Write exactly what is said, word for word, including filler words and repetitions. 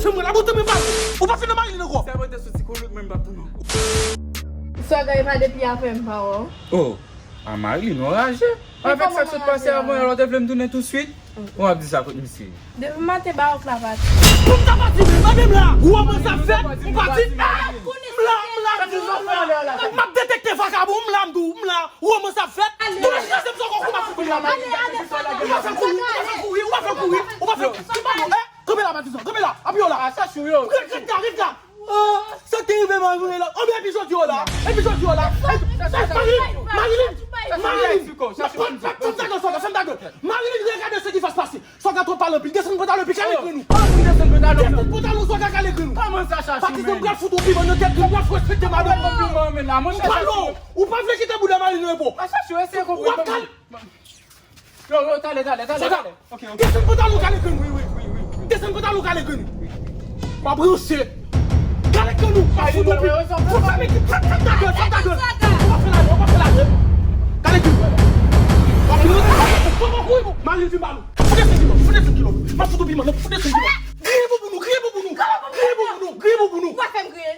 Tann mwen la, bon, tann mwen pa. Ou pa fin nan Marilyn ankò. Sèlman te soti koulout mwen, m pa tann ou. Sa w gen pa depi apre m pa wè w. Oh, a Marilyn, ou raje. Avèk sa k sot pase avan, alò te vle m tounen touswit. Ou ap di sa kot misye. Depi maten, ba w k la pati. Pou m ta pati, men mande m la. Ou wè mwen sa fèt, m pati. M la, m la, m la. M ap detekte vakabon, m la, m di w, m la. Ou wè mwen sa fèt. Ou pa kraze m sou kò, ou pa fout mwen la. Ou pa fè kouri, ou pa fè kouri, ou pa fè kouri. Ki pa non, eh? Kanpe la, Patizan, kanpe la, apiye w la. Ah, sa sou yo. Ret, ret la, ret la. Ah, sa k te rive Marilyn la. Anben, epi jodi w la, epi jodi w la. Marilyn, Marilyn, Marilyn. Fèm ta gèl, Swaga, fèm ta gèl. Marilyn, regardez ce qui va se passer. Swaga twò pale anpil. Desann pantalon, epi kale grenn ou. Desann pantalon, Swaga, kale grenn ou. Kòman sa chache? Patizan, m pral fout ou piman nan tèt, m pral fou respekte madanm. Ou pa vle kite bouda Marilyn repo. Ou ap kale. Yo, yo, talè, talè, talè, talè. Ok, ok. Desann pantalon, kale grenn ou. Wi, wi, wi, wi, wi. Desann pantalon, kale grenn ou. W ap ranse. Kale grenn ou, w ap fout ou pi. Ou fèmen ki fèm, fèm ta gèl, fèm ta gèl. Ou pa fè lajè, ou pa fè lajè. Kale grenn ou. W ap ranse. Ou pa kouri pou Marilyn vin ba nou. Fout desann kilo, fout desann kilo. M ap fout ou piman, fout desann kilo. Griye bouboun ou, griye bouboun ou. Griye bouboun ou, griye bouboun ou. Ou pa fè m griye.